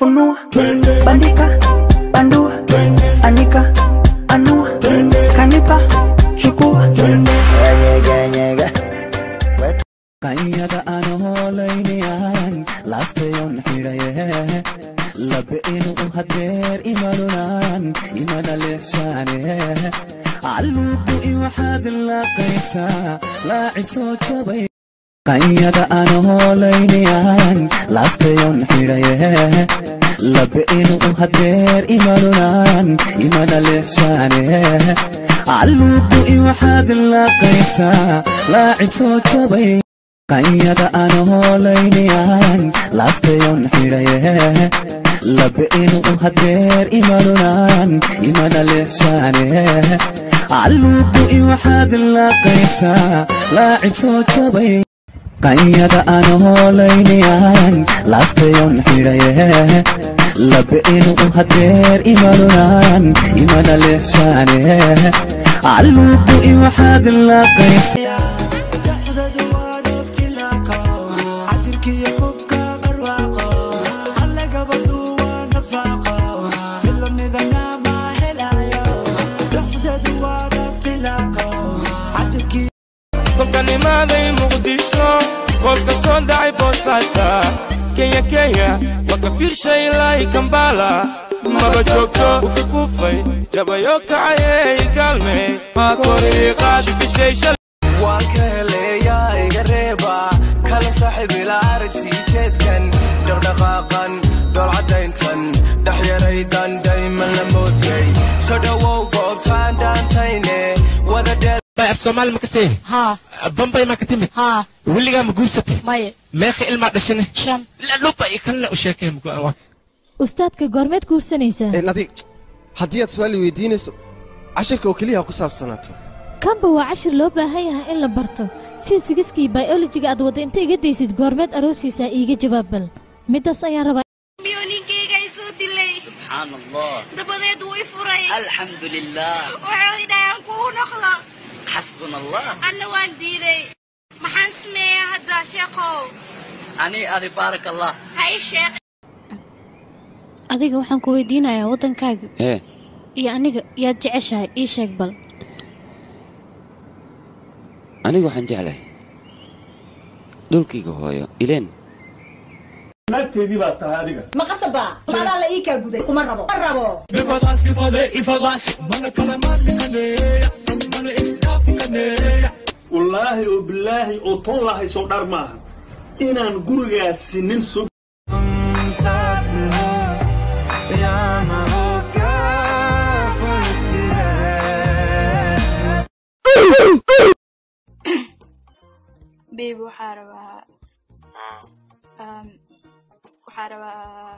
Funua, bandika, bandua, anika, anua, kanipa, chukua. Kanyada aan hoolaynayaan laastayoon xidhaye labe inuu hadeer imanunan imana leexshaane calluugu i waxaad laaqaysaa laacib soo jabay. Kanyada aan hoolaynayaan laastayoon xidhaye labe inuu hadeer imanunan imana leexshaane calluugu i waxaad laaqaysaa laacib soo jabay. Kanyada aan hoolaynayaan laastayoon xidhaye labe inuu hadeer imanunan imana leexshaane calluugu i waxaad laaqaysaa laacib soo jabay. Kanyada aan hoolaynayaan laastayoon xidhaye labe inuu hadeer imanunan imana leexshaane calluugu i waxaad laaqaysaa. Kolkanimaaday Muqdisho, kolka soo dhacay Boosaaso, Kenya Kenya waa ka fiirshay ilaa Kampala, maba joogto kufay jabayo kacayay kaalme maa koriiqaad bishay shalay. Waan ka heleeyaa iga reeba kala saaxiib ila arag sii jeedkan dhaqdhaqaaqan dhoolcadayntan dhexyaraydan dayman la moodiyey soo dhowow goobtaan dhaantayne wada dheel. Af Soomaali ma ka seehi? Haa. Bambay ma ka timid? Haa. Weligaa ma guursatay? Maye. Meeqa ilmaa dhashane? 5. Luba iyo kalena u sheekay. Ustaadka goormeed guursanaysaa? Nadiig, haddii aad su'aal i weydiinayso cashirka oo keliya ha ku saabsanaato. Kanba waa cashir loo baahan yahay in la barto. Fiisigiska iyo biolojiga aad wadda inta iga daysid goormeed aroosiisaa iiga jawaab bal. Middaas ayaan rabaa. Ninkayga isoo dilay. Subxaan Allah. Dabadeed wuu i furay. Alxamdulilah. Wuxuu idhahay aan kugu noqdo. Xasbuna Allah. Anna waan diiday. Maxaan sameeyaa hadda sheekhow? Ani adi baarak Allah. Hay sheekh. Adiga waxaan ku weydiinayaa waddankaaga Hee. iyo aniga yaad jeceshahay ii sheeg bal. Anigu waxaan jeclahay dhulkayga hooyo ileen. Naagteedii baad tahay adiga. Ma qasaba maadaa la ii kaa guday kuma rabo ma rabo. Wallaahi oo bilaahi oo ton lahay soo dhar maaha inaan gurigaasi nin soo. Baby, waxaa rabaa waxaa rabaa.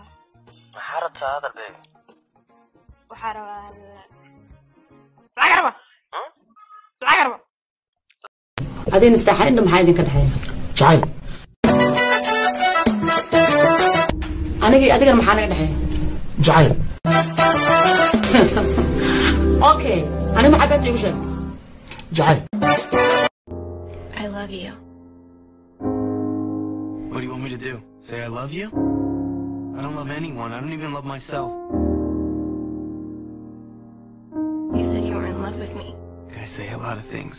Maxaa rabtaa hadal baby? Waxaa rabaa lacag raba lacag raba. Adin istaaxa indha maxaa idinka dhexeeya? Jacayl. Aniga iyo adigana maxaa naga dhexeeya? Jacayl. Okay, aniga maxaa beenta iigu sheegtay? Jacayl. I love you. What do you want me to do? Say I love you? I don't love anyone. I don't even love myself. You said you were in love with me. I say a lot of things.